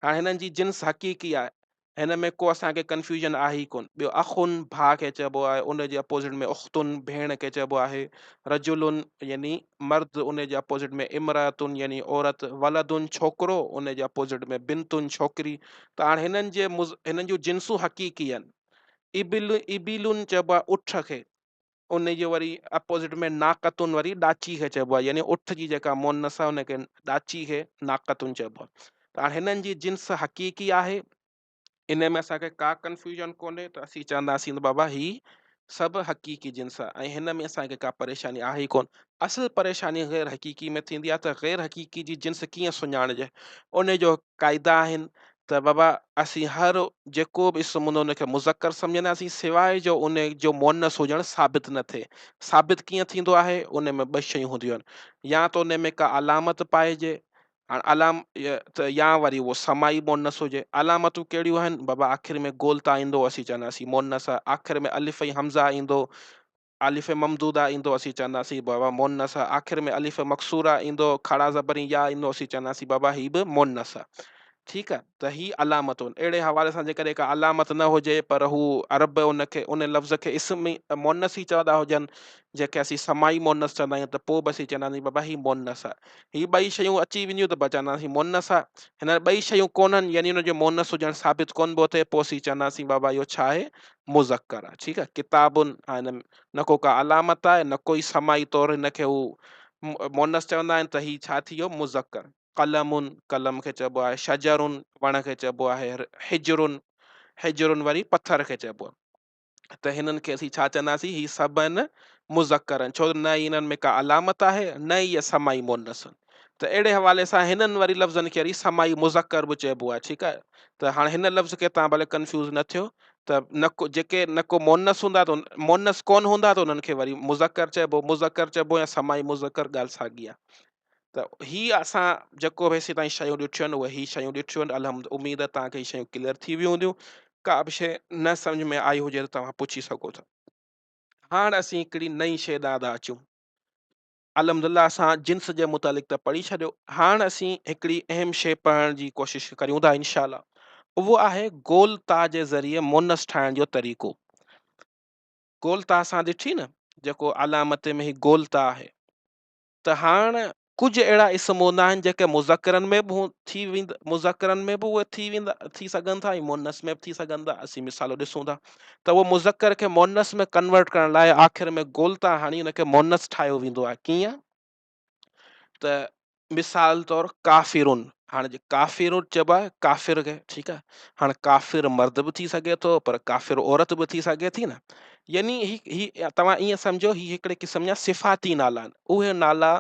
هاڻي هنن جي جنس حقيقي آهي هن ۾ ڪو اسان کي ڪنفيوزن آهي ئي ڪونه. ٻيو اخ ڀاء کي چئبو آهي، ان جي اپوزٽ ۾ اخت ڀيڻ کي چئبو آهي، رجل يعني مرد ان جي اپوزٽ ۾ امرأة يعني عورت، ولد ڇوڪرو ان جي اپوزٽ ۾ بنت ڇوڪري ته هاڻ هنن جي هنن جون جنسون حقيقي آهن. ابل ابل چئبو آهي اٺ کي، ان جي وري اپوزٽ ۾ ناقتن وري ڏاچي کي چئبو آهي يعني اٺ جي جيڪا مونث آهي ان کي ڏاچي کي ناقتن چئبو آهي ته هاڻي هنن جي جنس حقيقي آهي ان ۾ اسان کي ڪا ڪنفيوزن ڪونهي ته اسين چونداسين ته بابا هي سڀ حقيقي جنس آهي ۽ هن ۾ اسان کي ڪا پريشاني آهي ئي ڪونه اصل پريشاني غير حقيقي ۾ ٿيندي آهي ته غير حقيقي جي جنس ڪيئن سڃاڻجي ان جو قاعدا آهن ته بابا اسين هر جيڪو به اسم هوندو ان کي مذڪر سمجهنداسين سواء جو ان جو مؤنث هجڻ ثابت نه ٿئي. ثابت ڪيئن ٿيندو آهي؟ ان ۾ ٻه شيون هونديون آهن يا ته ان ۾ ڪا علامت پائجي هاڻ علام ته يا وري اهو سماعي مؤنث هجي. علامتون ڪهڙيون آهن؟ بابا آخر ۾ گول تا ايندو اسين چونداسين مؤنث آهي، آخر ۾ الف ۽ همزه ايندو الف ممدوده ايندو اسين چونداسين بابا مؤنث آ، آخر ۾ الف مڪسوره ايندو کڙا زبرين يا ايندو اسين چونداسين بابا هي به مؤنث آ. ٺيڪ آ ته هي علامتون اهڙي حوالي سان جيڪڏهن ڪا علامت نه هجي پر هو عرب ان کي ان لفظ کي اسم ئي مؤنث ئي چوندا هجن جنهن کي اسين سماعي مؤنث چوندا آهيون ته پوء به اسين چونداسين بابا هي مؤنث آ. هي ٻئي شيون اچي وينديون ته به چونداسين مؤنث آ. هن ٻئي شيون ڪونهن يعني ان جو مؤنث هجڻ ثابت ڪونه پيو ٿئي پوء اسين چونداسين بابا اهو ڇا آهي مذڪر آهي ٺيڪ آهي ڪتاب هن نه ڪو ڪا علامت آهي نه ڪوئي سماعي طور هن کي هو مؤنث چوندا آهن ته هي ڇا ٿي ويو مذڪر قلم قلم کي چئبو آهي شجر وڻ کي چئبو آهي حجر حجر وري پٿر کي چئبو آهي ته هنن کي اسين ڇا چونداسين هي سڀ آهن مذڪر آهن ڇو نه ئي هنن ۾ ڪا علامت آهي نه ئي سماعي مؤنث آهن ته اهڙي حوالي سان هنن وري لفظن کي وري سماعي مذڪر به چئبو آهي ٺيڪ آهي ته هاڻي هن لفظ کي توهان ڀلي ڪنفيوز نه ٿيو ته نه ڪو جيڪي نه ڪو مونس هوندا ته مونس ڪون هوندا ته انهن کي وري مذڪر چئبو مذڪر چئبو يا سماعي مذڪر ڳالهه ساڳي آهي ته هي اسان جيڪو به هيسي تائين شيون ڏٺيون آهن اهي هي شيون ڏٺيون آهن الحمد اميد آهي توهان کي هي شيون ڪليئر ٿي ويون هونديون ڪا به شيء نه سمجھ ۾ آئي هجي ته توهان پڇي سگهو ٿا هاڻ اسين هڪڙي نئين شيء ڏانهن ٿا اچون الحمدلله اسان جنس جي متعلق ته پڙهي ڇڏيو هاڻ اسين هڪڙي اهم شيء پڙهڻ جي ڪوشش ڪريون ٿا انشاء الله اهو آهي گول تا جي ذريعي مونس ٺاهڻ جو طريقو گول تا اسان ڏٺي نه جيڪو علامت ۾ هي گول تا آهي ته هاڻ ڪجهه اهڙا اسم هوندا آهن جيڪي مذڪرن ۾ به ٿي ويندا مذڪرن ۾ به اهي ٿي ويندا ٿي سگهن ٿا ۽ مونس ۾ به ٿي سگهن ٿا اسين مثال ڏسون ٿا ته اهو مذڪر کي مؤنث ۾ ڪنورٽ ڪرڻ لاء آخر ۾ گول تان هڻي ان کي مؤنث ٺاهيو ويندو آهي ڪيئن ته مثال طور ڪافرون هاڻي جي ڪافر چئبو آهي ڪافر کي ٺيڪ آهي هاڻي ڪافر مرد به ٿي سگهي ٿو پر ڪافر عورت به ٿي سگهي ٿي نه يعني هي هي توهان ائين سمجهو هي هڪڙي قسم جا صفاتي نالا آهن اهي نالا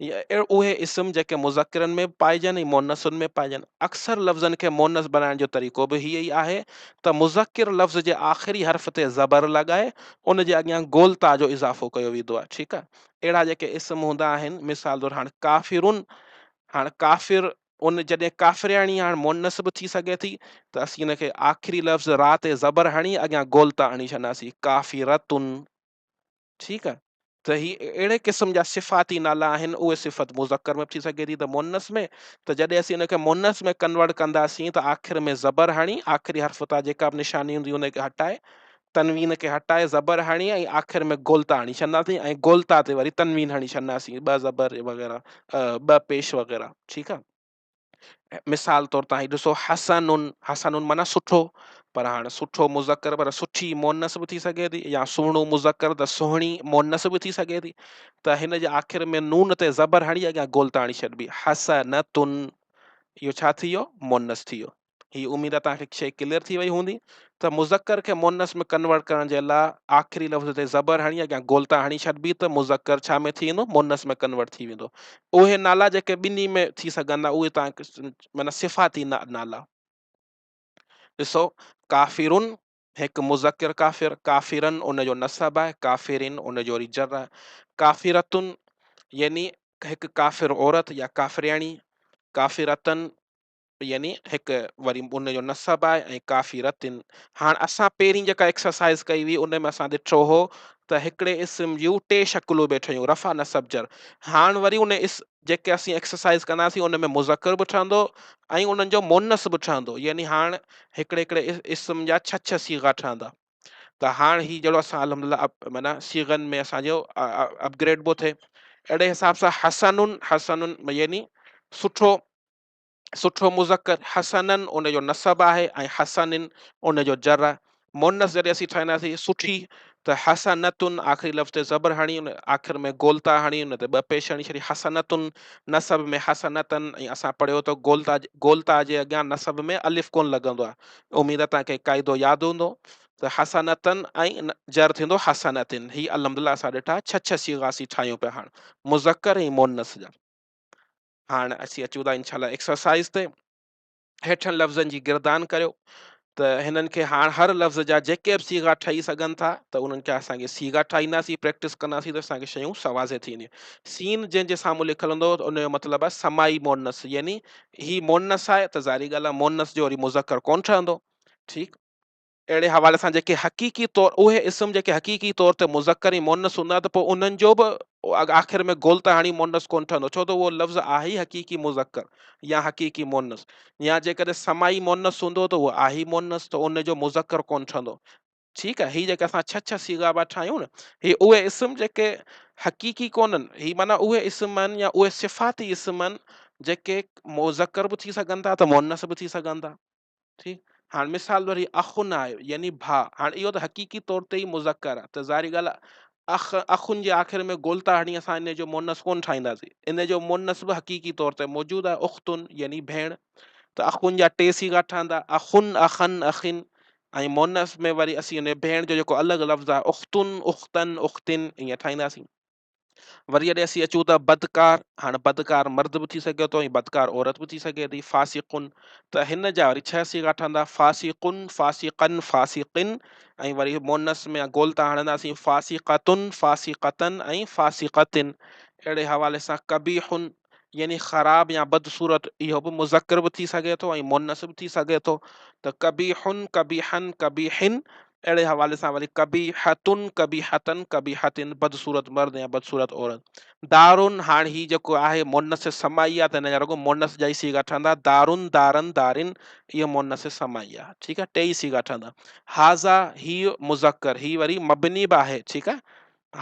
اهي اسم جيڪي مذڪرن ۾ به پائجن ۽ مؤنثن ۾ پائجن. اڪثر لفظن کي مؤنث بڻائڻ جو طريقو به هيء ئي آهي ته مذڪر لفظ جي آخري حرف تي زبر لڳائي ان جي اڳيان گول تاء جو اضافو ڪيو ويندو آهي. ٺيڪ آهي. اهڙا جيڪي اسم هوندا آهن مثال طور هاڻ ڪافرون هاڻ ڪافر ان جڏهن ڪافرياڻي هاڻ مؤنث به ٿي سگهي ٿي ته اسين ان کي آخري لفظ را تي زبر هڻي اڳيان گول تاء هڻي ڇڏنداسين ڪافرتن. ٺيڪ آ ته هي اهڙي قسم جا صفاتي نالا آهن اهي صفت مذڪر ۾ به ٿي سگهي ٿي ته مؤنث ۾ ته جڏهن اسين ان کي مؤنث ۾ ڪنورٽ ڪنداسين ته آخر ۾ زبر هڻي آخري حرف تان جيڪا به نشاني هوندي ان کي هٽائي تنوين کي هٽائي زبر هڻي ۽ آخر ۾ گولتا هڻي ڇڏنداسين ۽ گولتا تي وري تنوين هڻي ڇڏنداسين ٻه زبر وغيره ٻه پيش وغيره ٺيڪ آ مثال طور تان هي ڏسو حسن حسن معنيٰ سٺو پر هاڻ سٺو مذڪر پر سٺي مؤنث به ٿي سگهي ٿي يا سهڻو مذڪر ته سهڻي مؤنث به ٿي سگهي ٿي ته هن جي آخر ۾ نون تي زبر هڻي اڳيان گول تاڻي ڇڏبي حسنتن. اهو ڇا ٿي ويو؟ مؤنث ٿي ويو. هي اميد آ توهان کي شيء ڪليئر ٿي وئي هوندي ته مذڪر کي مؤنث ۾ ڪنورٽ ڪرڻ جي لاء آخري لفظ تي زبر هڻي اڳيان گولتا هڻي ڇڏبي ته مذڪر ڇا ۾ ٿي ويندو؟ مؤنث ۾ ڪنورٽ ٿي ويندو. اهي نالا جيڪي ٻنهي ۾ ٿي سگهندا اهي توهان کي معنيٰ صفاتي نالا. ڏسو ڪافرن هڪ مذڪر ڪافر، ڪافرن ان جو نسب آهي، ڪافرين ان جو وري جر آهي. ڪافرتن يعني هڪ ڪافر عورت يا ڪافرياڻي، ڪافرتن يعني هڪ وري ان جو نسب آهي ۽ ڪافرتن. هاڻ اسان پهرين جيڪا ايڪسرسائز ڪئي هئي ان ۾ اسان ڏٺو هو ته هڪڙي اسم جون ٽي شڪلون به ٺهيون رفع نسب جر. هاڻ وري ان اس جيڪي اسين ايڪسرسائز ڪنداسين ان ۾ مذڪر به ٺهندو ۽ انهن جو مونث به ٺهندو يعني هاڻ هڪڙي هڪڙي اسم جا ڇهه ڇهه صيغا ٺهندا ته هاڻ هي جهڙو اسان الحمدلله معنيٰ صيغن ۾ اسان جو اپگريڊ به ٿئي اهڙي حساب سان حسن حسن يعني سٺو سٺو مذڪر حسنن ان جو نسب آهي ۽ حسنن ان جو جر آهي. مؤنث جڏهن اسين ٺاهينداسين سٺي ته حسنتن آخري لفظ تي زبر هڻي ان آخر ۾ گولتا هڻي ان تي ٻه پيش هڻي ڇڏي حسنتن نسب ۾ حسنتن ۽ اسان پڙهيو ته گولتا گولتا جي اڳيان نسب ۾ الف ڪونه لڳندو آهي اميد آهي توهان کي قاعدو ياد هوندو ته حسنتن ۽ جر ٿيندو حسنتن هي الحمدلله اسان ڏٺا ڇهه ڇهه صيغا اسين ٺاهيون پيا هاڻ مذڪر ۽ مؤنث جا. هاڻ اسين اچون ٿا انشاء الله ايڪسرسائز تي. هيٺن لفظن جي گردان ڪريو ته هنن کي هاڻ هر لفظ جا جيڪي به صيغا ٺهي سگهن ٿا ته انهن کي اسان کي صيغا ٺاهينداسين پريڪٽس ڪنداسين ته اسان کي شيون سوازي ٿي وينديون. سين جنهن جي سامهون لکيل هوندو ته ان جو مطلب آهي سماعي مونث يعني هي مونث آهي ته ظاهري ڳالهه آهي مونث جو وري مذڪر ڪونه ٺهندو ٺيڪ. اهڙي حوالي سان جيڪي حقيقي طور اهي اسم جيڪي حقيقي طور تي مذڪر ۽ مؤنث هوندا ته پوء انهن جو به آخر ۾ گول ته هڻي مؤنث ڪونه ٺهندو ڇو ته اهو لفظ آهي ئي حقيقي مذڪر يا حقيقي مؤنث يا جيڪڏهن سماعي مؤنث هوندو ته اهو آهي ئي مؤنث ته ان جو مذڪر ڪونه ٺهندو ٺيڪ آهي هي جيڪي اسان ڇهه ڇهه صيغا پيا ٺاهيون نه هي اهي اسم جيڪي حقيقي ڪونهن هي معنيٰ اهي اسم آهن يا اهي صفاتي اسم آهن جيڪي مذڪر به ٿي سگهن ٿا ته مؤنث به ٿي سگهن ٿا ٺيڪ هاڻ مثال طور هي اخن آهي يعني ڀاء هاڻ اهو ته حقيقي طور تي ئي مذڪر آهي ته ظاهري ڳالهه اخ اخن جي آخر ۾ گولتا هڻي اسان ان جو مونث ڪونه ٺاهينداسين ان جو مونث به حقيقي طور تي موجود آهي اختن يعني ڀيڻ ته اخن جا ٽي صيغا ٺهندا اخن اخن اخن ۽ مونث ۾ وري اسين ان ڀيڻ جو جيڪو الڳ لفظ آهي اختن اختن اختن ائين ٺاهينداسين. وري جڏهن اسين اچون ته بدڪار، هاڻ بدڪار مرد به ٿي سگهي ٿو ۽ بدڪار عورت به ٿي سگهي ٿي، فاسقن ته هن جا وري ڇهه صيغا ٺهندا، فاسقن، فاسقن، فاسقن ۽ وري مؤنث ۾ گول تان هڻنداسين فاسقتن، فاسقتن ۽ فاسقتن. اهڙي حوالي سان قبيح يعني خراب يا بدصورت اهو به مذڪر به ٿي سگهي ٿو ۽ مؤنث به ٿي سگهي ٿو ته قبيح، قبيحن، قبيحن اهڙي حوالي سان وري قبيحتن، قبيحتن، قبيحتن بدصورت مرد يا بدصورت عورت. دارن هاڻ هي جيڪو آهي مؤنث سماعي آهي ته هن جا رڳو مؤنث جا ئي صيغا ٺهندا دارن، دارن، دارين اهو مؤنث سماعي آهي ٺيڪ آهي ٽي ئي صيغا ٺهندا. هذا هي مذڪر هي وري مبني به آهي ٺيڪ آهي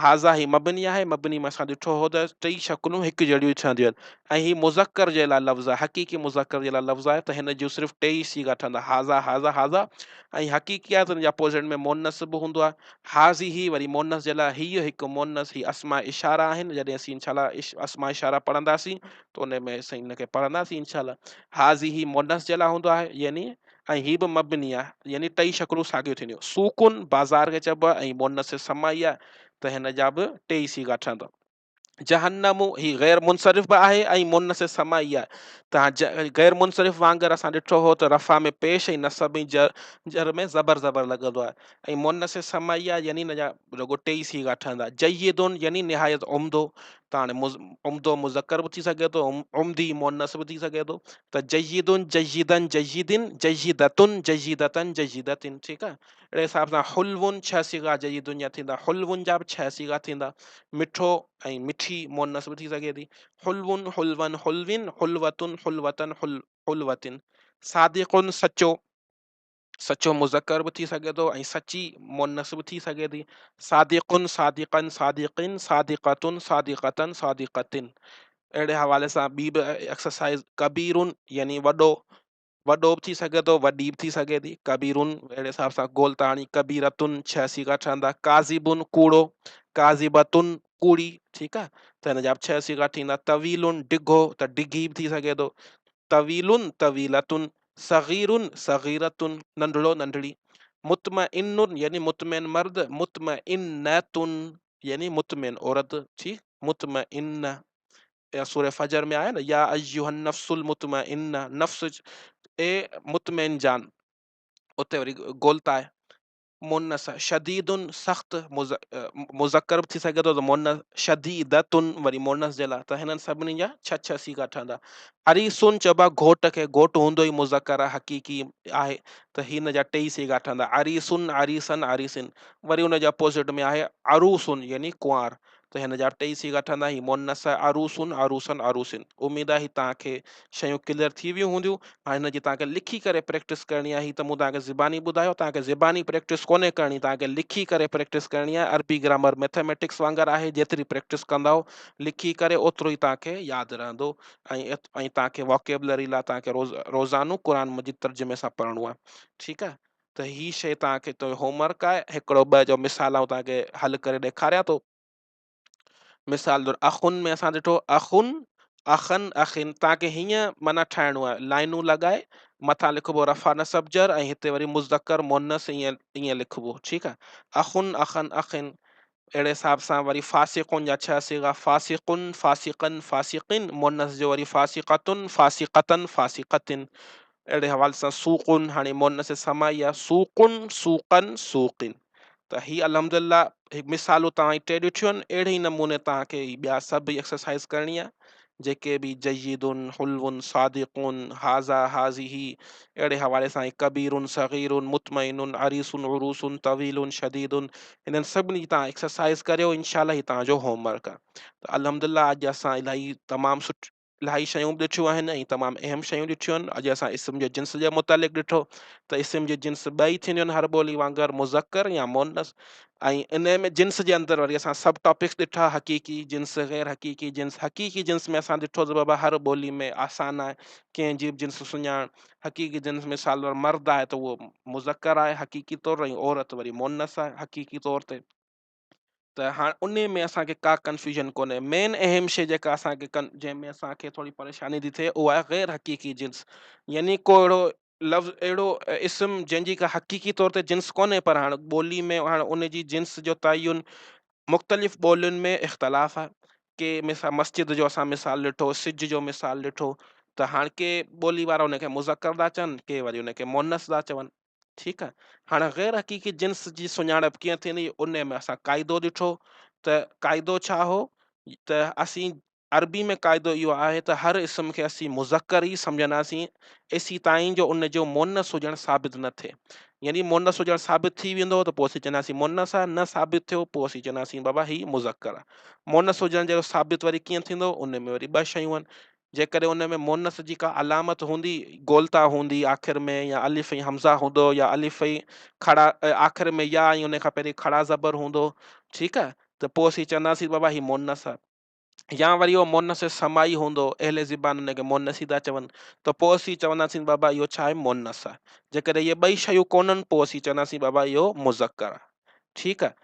هذا هي مبني آهي، مبني ۾ اسان ڏٺو هو ته ٽئي شڪلون هڪ جهڙيون ئي ٺهنديون آهن ۽ هي مذڪر جي لاء لفظ آهي، حقيقي مذڪر جي لاء لفظ آهي ته هن جون صرف ٽي ئي صيغا ٺهندا، هذا، هذا، هذا ۽ حقيقي آهي ته ان جي اپوزٽ ۾ مؤنث به هوندو آهي، هذه وري مؤنث جي لاء هيء هڪ مؤنث، هي اسماء اشاره آهن، جڏهن اسين انشاء الله اسماء اشاره پڙهنداسين ته ان ۾ اسين ان کي پڙهنداسين انشاء الله. هذه مؤنث جي لاء هوندو آهي يعني ۽ هي به مبني آهي يعني ٽئي شڪلون ساڳيون ٿينديون. سوق بازار کي چئبو آهي ۽ مؤنث سماعي آهي ته هن جا به ٽيئي صيغا ٺهندا. جهنم هي غير منصرف به آهي ۽ مؤنث سماعي آهي ته غير منصرف وانگر اسان ڏٺو هو ته رفع ۾ پيش ۽ نصب ۽ جر ۾ زبر زبر لڳندو آهي ۽ مؤنث سماعي آهي يعني هن جا رڳو ٽيئي صيغا ٺهندا. جيد يعني نهايت عمدو ته هاڻي عمدو مذڪر به ٿي سگهي ٿو عمدي مؤنث به ٿي سگهي ٿو ته جيد جيدا جيد جيدة جيدة جيدة ٺيڪ آهي اهڙي حساب سان حلو ڇهه صيغا جيد جا ٿيندا حلو جا به ڇهه صيغا ٿيندا مٺو ۽ مٺي مؤنث به ٿي سگهي ٿي حلو حلوا حلو حلوة حلوة حلوة صادق سچو سچو مذڪر به ٿي سگهي ٿو ۽ سچي مؤنث به ٿي سگهي ٿي. صادق، صادقا، صادق، صادقة، صادقة، صادقة. اهڙي حوالي سان ٻي به ايڪسرسائز ڪبير يعني وڏو، وڏو به ٿي سگهي ٿو، وڏي به ٿي سگهي ٿي. ڪبير اهڙي حساب سان گول تاڻي ڪبيرة ڇهه صيغا ٺهندا. ڪاذب ڪوڙو، ڪاذبة ڪوڙي، ٺيڪ آهي ته هن جا به ڇهه صيغا ٿيندا. طويل ڊگهو ته ڊگهي به ٿي سگهي ٿو. طويل طويلة، صغير صغيرة، ننڍڙو ننڍڙي، مطمئن يعني مطمئن مرد، مطمئنة يعني مطمئن عورت، ٺيڪ، مطمئنه يا سوره فجر ۾ آهي نه يا ايها النفس المطمئنه نفس اي مطمئن جان، اتي وري گولتا آهي. مؤنث شديد سخت مذڪر به ٿي سگهي ٿو ته مؤنث شديدة وري مؤنث جي لاء ته هنن سڀني جا ڇهه ڇهه صيغا ٺهندا. عريسٌ چئبو آهي گهوٽ کي، گهوٽ هوندو ئي مذڪر آهي، حقيقي آهي ته هن جا ٽي ئي صيغا ٺهندا، عريسٌ، عريسن، عريسن. وري ان جي اپوزٽ ۾ آهي عروس يعني ڪنوار ته هن جا ٽي ئي صيغا ٺهندا، هي مؤنث آهي، عروس، عروسن، عروسن. اميد آهي هي توهان کي شيون ڪليئر ٿي ويون هونديون. هاڻي هن جي توهان کي لکي ڪري پريڪٽس ڪرڻي آهي. هي ته مون توهان کي زباني ٻڌايو، توهان کي زباني پريڪٽس ڪونهي ڪرڻي، توهان کي لکي ڪري پريڪٽس ڪرڻي آهي. عربي گرامر ميٿميٽڪس وانگر آهي، جيتري پريڪٽس ڪندؤ لکي ڪري اوترو ئي توهان کي ياد رهندو ۽ توهان کي ووڪيبلري لاء توهان کي روزانو قرآن مجيد ترجمي سان پڙهڻو آهي. ٺيڪ آهي، ته هي شيء توهان کي ته هوم ورڪ آهي. هڪڙو ٻه جو مثال آئون توهان کي حل ڪري ڏيکاريان ٿو. مثال طور اخن ۾ اسان ڏٺو اخن، اخن، اخن، توهان کي هيئن معنيٰ ٺاهڻو آهي، لائنون لڳائي مٿان لکبو رفع نصب جر ۽ هتي وري مذڪر مؤنث ائين ائين لکبو، ٺيڪ آهي، اخن، اخن، اخن. اهڙي حساب سان وري فاسقن جا ڇهه صيغا، فاسقن، فاسقن، فاسقين، مؤنث جو وري فاسقتن، فاسقتن، فاسقتن. اهڙي حوالي سان سوقن، هاڻي مؤنث سماعي آهي، سوقن، سوقن، سوقن. ته هي الحمد لله هڪ مثالون توهان هي ٽي ڏٺيون آهن، اهڙي ئي نموني توهان کي هي ٻيا سڀ ايڪسرسائز ڪرڻي آهي، جيڪي به جيد، حلو، صادق، هذا، هذه، اهڙي حوالي سان هي ڪبير، صغير، مطمئن، عريس، عروس، طويل، شديد، انهن سڀني جي توهان ايڪسرسائز ڪريو انشاء الله هي توهان جو هوم ورڪ آهي. ته الحمد لله اڄ اسان الاهي تمام سٺ الاهي شيون به ڏٺيون آهن ۽ تمام اهم شيون ڏٺيون آهن. اڄ اسان اسم جي جنس جي متعلق ڏٺو ته اسم جي جنس ٻه ئي ٿينديون آهن هر ٻولي وانگر مذڪر يا مؤنث ۽ ان ۾ جنس جي اندر وري اسان سب ٽاپڪس ڏٺا حقيقي جنس غير حقيقي جنس. حقيقي جنس ۾ اسان ڏٺو ته بابا هر ٻولي ۾ آسان آهي ڪنهن جي به جنس سڃاڻ. حقيقي جنس مثال طور مرد آهي ته اهو مذڪر آهي حقيقي طور ۽ عورت وري مؤنث آهي حقيقي طور تي. ته هاڻ انهي ۾ اسان کي ڪا ڪنفيوژن ڪونهي. مين اهم شيء جيڪا اسان کي ڪن جنهن ۾ اسان کي ٿوري پريشاني ٿي ٿئي اها آهي غير حقيقي جنس يعني ڪو اهڙو لفظ اهڙو اسم جنهن جي ڪا حقيقي طور تي جنس ڪونهي پر هاڻ ٻولي ۾ هاڻ ان جي جنس جو تعين مختلف ٻولين ۾ اختلاف آهي. ڪي مثال مسجد جو اسان مثال ڏٺو، سج جو مثال ڏٺو ته هاڻ ڪي ٻولي وارا ان کي مذڪر ٿا چون ڪي وري ان کي مؤنث ٿا چون. ٺيڪ آ هاڻي غير حقيقي جنس جي سڃاڻپ ڪيئن ٿيندي ان ۾ اسان قاعدو ڏٺو ته قاعدو ڇا هو ته اسين عربي ۾ قاعدو اهو آهي ته هر اسم کي اسين مذڪر ئي سمجهنداسين ايسي تائين جو ان جو مؤنث هجڻ ثابت نه ٿئي يعني مؤنث هجڻ ثابت ٿي ويندو ته پوء اسين چونداسين مؤنث آهي نه ثابت ٿيو پوء اسين چونداسين بابا هي مذڪر آهي مؤنث هجڻ جهڙو ثابت وري ڪيئن ٿيندو ان ۾ وري ٻه شيون آهن جيڪڏهن ان ۾ مؤنث جي ڪا علامت هوندي، گولتا هوندي آخر ۾ يا الف ۽ همزه هوندو يا الف ۽ کڙا آخر ۾ يا ۽ ان کان پهرين کڙا زبر هوندو، ٺيڪ آهي ته پوء اسين چونداسين بابا هي مؤنث آهي يا وري اهو مؤنث سماعي هوندو، اهل زبان ان کي مؤنث ئي ٿا چون ته پوء اسين چونداسين بابا اهو ڇا آهي مؤنث آهي. جيڪڏهن اهي ٻئي شيون ڪونهن پوء اسين چونداسين بابا اهو مذڪر آهي. ٺيڪ آهي.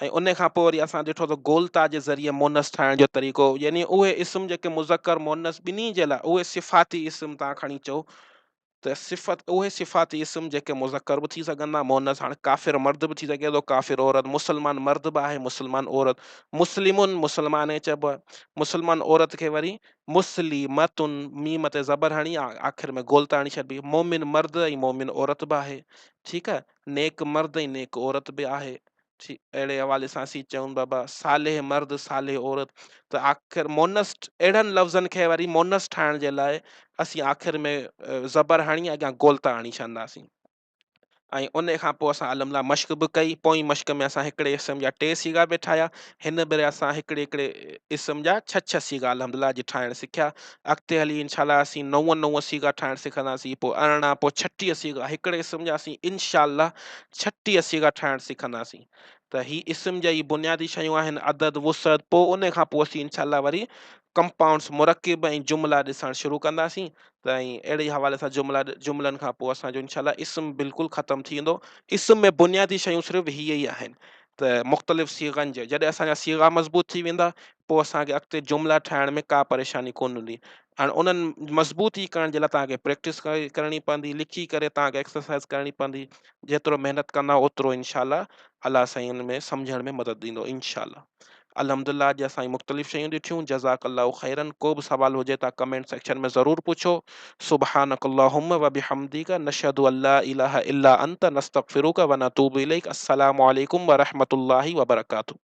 ۽ ان کان پوء وري اسان ڏٺو ته گولتا جي ذريعي مؤنث ٺاهڻ جو طريقو يعني اهي اسم جيڪي مذڪر مؤنث ٻنهي جي لاء اهي صفاتي اسم تان کڻي چئو ته صفت اهي صفاتي اسم جيڪي مذڪر به ٿي سگهن ٿا مؤنث هاڻي ڪافر مرد به ٿي سگهي ٿو ڪافر عورت مسلمان مرد به آهي مسلمان عورت مسلمن مسلمان ئي چئبو آهي مسلمان عورت کي وري مسلمتن ميم تي زبر هڻي آخر ۾ گولتا هڻي ڇڏبي مومن مرد ۽ مومن عورت به آهي ٺيڪ آهي نيڪ مرد ۽ نيڪ عورت به آهي اهڙي حوالي سان اسين چئون بابا صالح مرد صالح عورت ته آخر مونس اهڙن لفظن کي وري مونس ٺاهڻ جي لاء اسين آخر ۾ زبر هڻي اڳيان گولتا هڻي ڇڏنداسين ۽ ان کان پوء اسان الحمد لله مشق به ڪئي پوئين مشق ۾ اسان هڪڙي اسم جا ٽي صيغا به ٺاهيا هن ڀيري اسان هڪڙي هڪڙي اسم جا ڇهه ڇهه صيغا الحمد لله اڄ ٺاهڻ سکيا اڳتي هلي انشاء الله اسين نو نو صيغا ٺاهڻ سکنداسين پوء 18 پوء 36 صيغا هڪڙي اسم جا اسين انشاء الله 36 صيغا ٺاهڻ سکنداسين ته هي اسم جا ئي بنيادي شيون آهن عدد وسعت پوء ان کان پوء اسين انشاء الله وري ڪمپائونڊس مرڪب ۽ جملا ڏسڻ شروع ڪنداسين ته ۽ اهڙي حوالي سان جملا جملن کان پوء اسان جو انشاء الله اسم بلڪل ختم ٿي ويندو اسم ۾ بنيادي شيون صرف هي ئي آهن ته مختلف صيغن جي جڏهن اسان جا صيغا مضبوط ٿي ويندا پوء اسان کي اڳتي جملا ٺاهڻ ۾ ڪا پريشاني ڪونه هوندي. هاڻي انهن مضبوطي ڪرڻ جي لاء توهان کي پريڪٽس ڪرڻي پوندي، لکي ڪري توهان کي ايڪسرسائز ڪرڻي پوندي. جيترو محنت ڪندا اوترو انشاء الله الله سائين ان ۾ سمجهڻ ۾ مدد ڏيندو انشاء الله. الحمد لله اڄ اسان مختلف شيون ڏٺيون. جزاڪ الله خيرن. ڪو به سوال هجي ته ڪمينٽ سيڪشن ۾ ضرور پڇو. سبحانڪ اللهم وبحمدک نشهد ان لا اله الا انت نستغفرک ونتوب اليک. السلام عليڪم ورحمة الله وبرڪاته.